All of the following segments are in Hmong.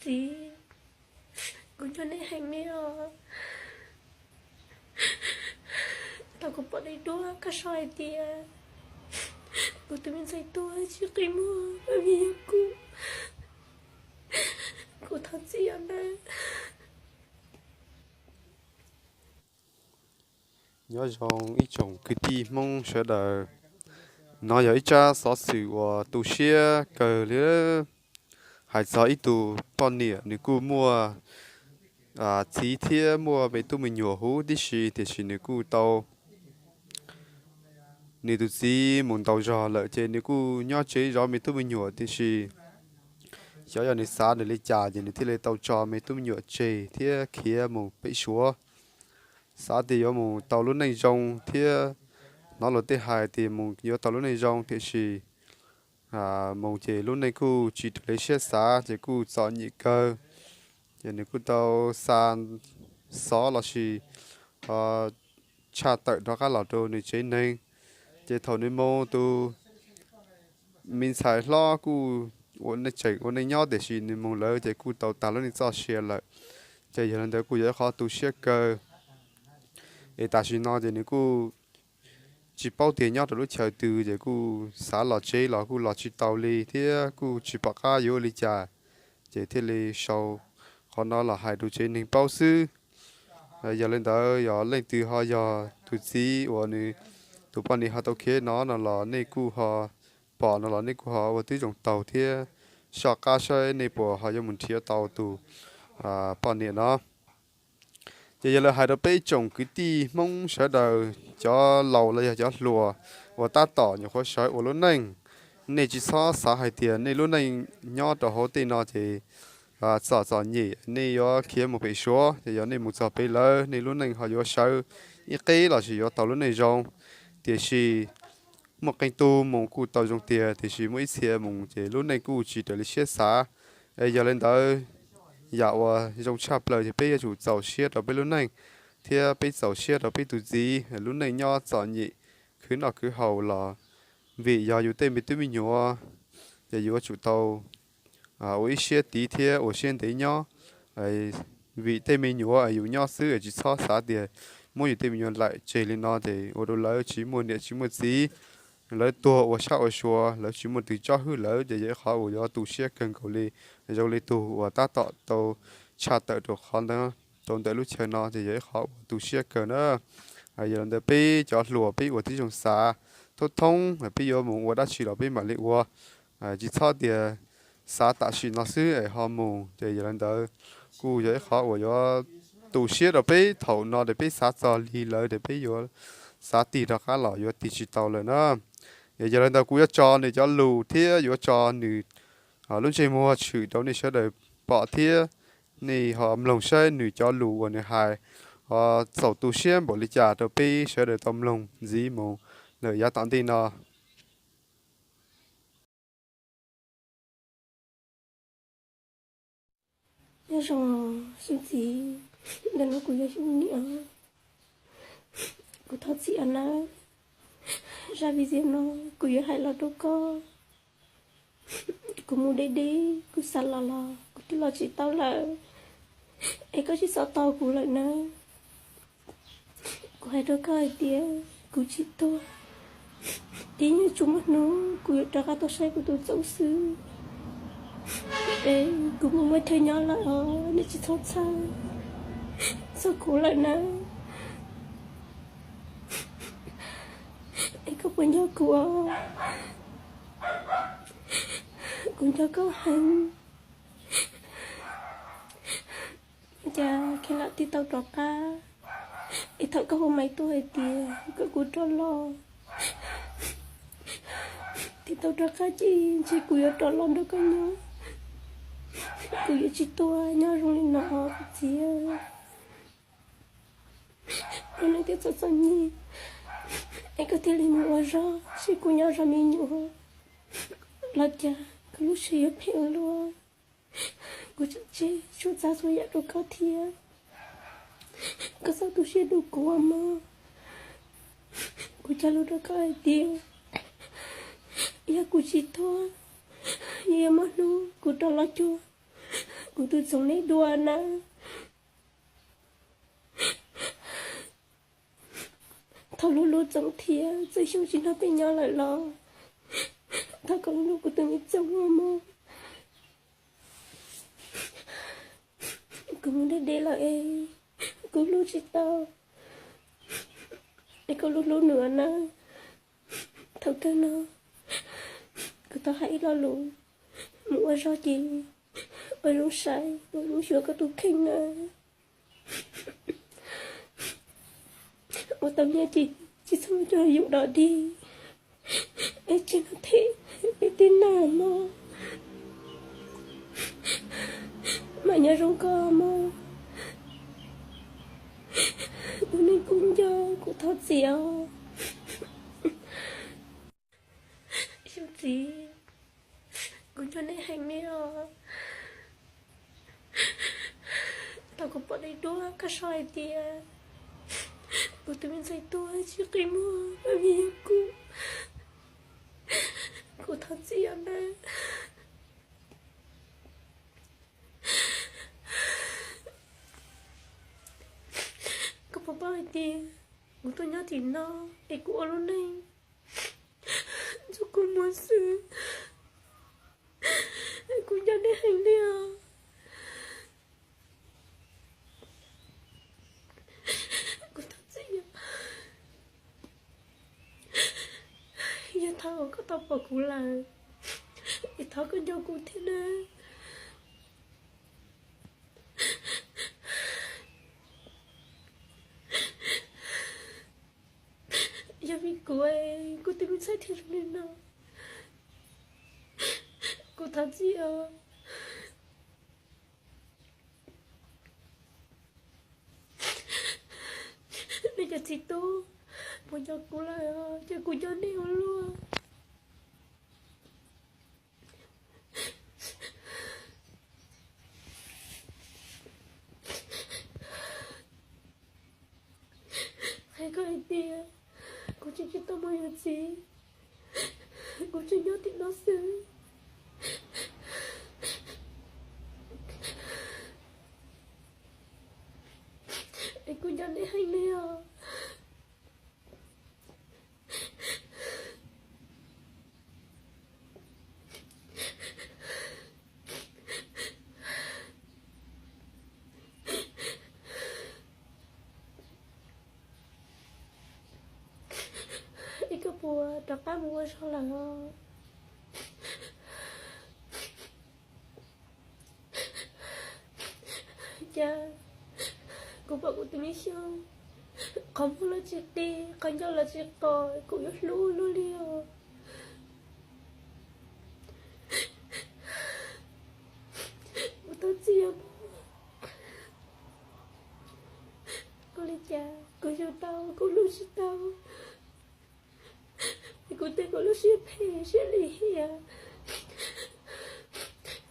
Txiv, kuv nco nej heev li os. Tau kuv pom nej duab koj sau hais tias kuv tus me ntxhais tuag tsis qi muag vim yog kuv, kuv thov txim os nawb. Nyob zoo ib tsoom kwv tij Hmoob sawv daws, no yog ib tsab xov xwm uas tu siab kawg li, hais txog ib tug poj niam nws kuj muaj txiv thiab muaj me tub me nyuam huv tib si, tiam sis nws kuj tau, nws tus txiv mus ntaus zog lawm ces nws kuj nyob tsev zov me tub me nyuam, tiam sis xyov yog nws xav nws li cas ces nws thiaj li tau tso me tub me nyuam tseg thiab khiav mus pem Suav. Xav tias yuav mus tau lub neej zoo thiab hnov luag tej hais tias mus yuav tau lub neej zoo, tiam sis mus ces lub neej kuj tsis raws li siab xav ces kuj txom nyem kawg. Ces nws kuj tau xa xov los sis tshaj tawm rov qab los rau nws tsev neeg. Ces thaum nws mus, tus me ntxhais hlob kuj ua neej tseem ua neej nyob, tiam sis nws mus lawm ces kuj tau tag lub neej txoj sia lawm. Ces yog li ntawd kuj yog ib qhov tu siab kawg. Es tam sim no ces nws kuj tsis paub tias nyob rau lub chaw twg, ces kuj xav los tsev los kuj los tsis tau li thiab kuj tsis pom qab yuav ua li cas, ces thiaj li sau qhov no los hais rau tsev neeg paub xwb. Yog li ntawd yog leej twg ho yog tus txiv uas nws tus poj niam ho tau khiav no no los nej kuj ho pom no los nej kuj ho ua tib zoo taug thiab soj qab saib nej puas ho yuav mus nrhiav tau tus poj niam no. Ces yog lawv hais rau peb tsoom kwv tij Hmoob sawv daws, cov laus los yog cov hluas uas tab tom nyuam qhuav sawv ua lub neej, nej tsis txhob xav hais tias nej lub neej nyob rau hauv tej no ces txom txom nyem, nej yuav khiav mus pem Suav, ces yog nej mus txog pem lawm nej lub neej ho yuav sawv ib qib los sis yuav tau lub neej zoo. Tiam sis muaj qee tug mus kuj tau zoo tiag, tiam sis muaj ib txhia mus ces lub neej kuj tsis raws li siab xav. Es yog li ntawd, yam uas zoo tshaj plaws ces peb yuav tsum txaus siab rau peb lub neej, thiab peb txaus siab rau peb tus txiv lub neej nyob txom nyem, khwv noj khwv haus los vim yog yus tej me tub me nyuam, ces yuav tsum tau ua ib siab tiv thiab ua siab ntev nyob. Vim tej me nyuam yus nyob xwb, tsis txhob xav tias muab yus tej me nyuam laim tseg li no ces ua rau lawv tsis muaj niam tsis muaj txiv, lawv tuag ua sab ua sua, lawv tsis muaj tus tsob hwb lawm, ces yog ib qhov uas yuav tu siab kawg nkaus li. Zoo li tug uas tab tom tau tshaj tawm rau qhov ntawd, rau ntawm lub chaw no ces yog ib qhov uas tu siab kawg na. Yog li ntawd peb cov hluas peb ua tib zoo xav thoob thoob, peb yuav mus ua dab tsi los peb mam li ua, tsis txhob tias xav tam sim no xwb es ho mus. Ces yog li ntawd kuj yog ib qhov uas yuav tu siab rau peb thaum no, ces peb xav txog lig lawm ces peb yuav xav tig rov qab los yuav tig tsis tau lawm na. Yog li ntawd kuv yuav tso nws cov lus thiab yuav tso nws lub ntsej muag tshwm rau nej sawv daws pom thiab nej ho mloog saib nws cov lus uas nws hais, ho txaus tu siab npaum li cas rau peb sawv daws tau mloog ntxiv mus ntawm yav tom ntej no. Nyob zoo xyoo txiv, ntawm no kuv yog xyoo niam. Kuv thov txim nawb. Zaj video no kuv yuav hais los rau koj. Kuv mus deb deb, kuv xav los los kuv twb los tsis tau lawm, es koj tsis txhob tos kuv lawm nawb. Kuv hais rau koj hais tias kuv tsis tuag, tib nyuag tsuas muaj hnub kuv yuav rov qab tuaj saib kuv tus txoov xwb. Es kuv mus muaj chaw nyob lawm os, nej tsis txhob txhawj, txog kuv lawm nawb. Es koj puas nco kuv os? Kuv nco koj heev. Cas kheev lam tig tau rov qab, es thaum koj hu maiv tuaj hais tias kom kuv rov los, tig tau rov qab ces ntshe kuv yuav rov los nrog koj nyob, kuv yuav tsis tuag nyob zoo li no txiv. Kuv neej twb txom txom nyem, es koj thiaj li mus ua zog, seb kuv nyob zov me nyuam los cas kuv lub siab yuav phem ua luaj. Kuv tseem tseg txhua tsav txhua yam rau koj thiab. Koj txhob tu siab rau kuv mog. Kuv cog lus rau koj hais tias yog kuv tsis tuag, yuav muaj hnub kuv rov los cuag Kuv twb txoos nej dua na. Thov hlub hlub Txoov thiab, txawm xyoo tsis nrog peb nyob lawm los thov koj hlub hlub kuv tus me Txoov mog. Kuv mus deb deb lawm es kuv hlub tsis tau, es koj hlub hlub nws na. Thaum kawg no kuv tau hais ib lo lus mus ua zog ces ua zoo saib, ua zoo xyuas koj tus kheej na. Ua tau nyiaj ces tsis txhob mus coj yus dog dig, es tsis mus them peb tej neeg mog. Mas nyob zoo koj mog, tus neeg kuv nco, kuv thov txim os. Xyoo txiv, kuv nco nej heev li os. Thaum kuv pom nej dua koj sau hais tias kuv tus me ntxhais tuag tsis qi muag vim yog kuv, kuv thov txim os na. Koj puas paub hais tias kuv tuaj nyob tim no es kuv ua lub neej ntxuav kua muag xwb, kuv nco nej heev li os. Kuv thov txim, yog thaum koj tau pom kuv lawm es thov koj nco kuv thiab nawb. Yog vim kuv, kuv tus me ntxhais thiaj zoo li no, kuv thov txim os. Nej cov txiv tub puas nco kuv lawm, ces kuv nco nej ua luaj. Qhia koj hais tias kuv tseem tsis tau muaj yuav txiv, kuv tseem nyob tim no xwb. Es kuv nco nej heev li os. Es koj puas rov qab mus ua zog lawm os? Cas kuv pom kuv tus me xyooj, qhov muag los tsis qi, qhov ncauj los tsis qos, kuv yuav hlub luaj li os. Kuv thov txim os. Ua li cas kuv yug tau kuv hlub tsis tau, kuv tej kuv lub siab phem siab lim hiam,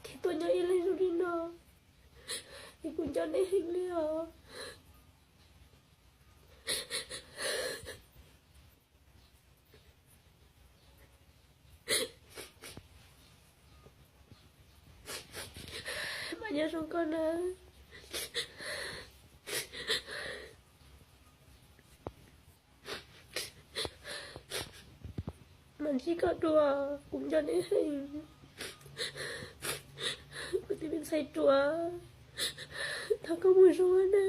khiav tuaj nyob ib leeg zoo li no, es kuv nco nej heev li os. Mas nyob zoo koj na. Mas ntsib koj dua, kuv nco nej heev. Kuv tus me ntxhais ruam, thov koj mus zoo na.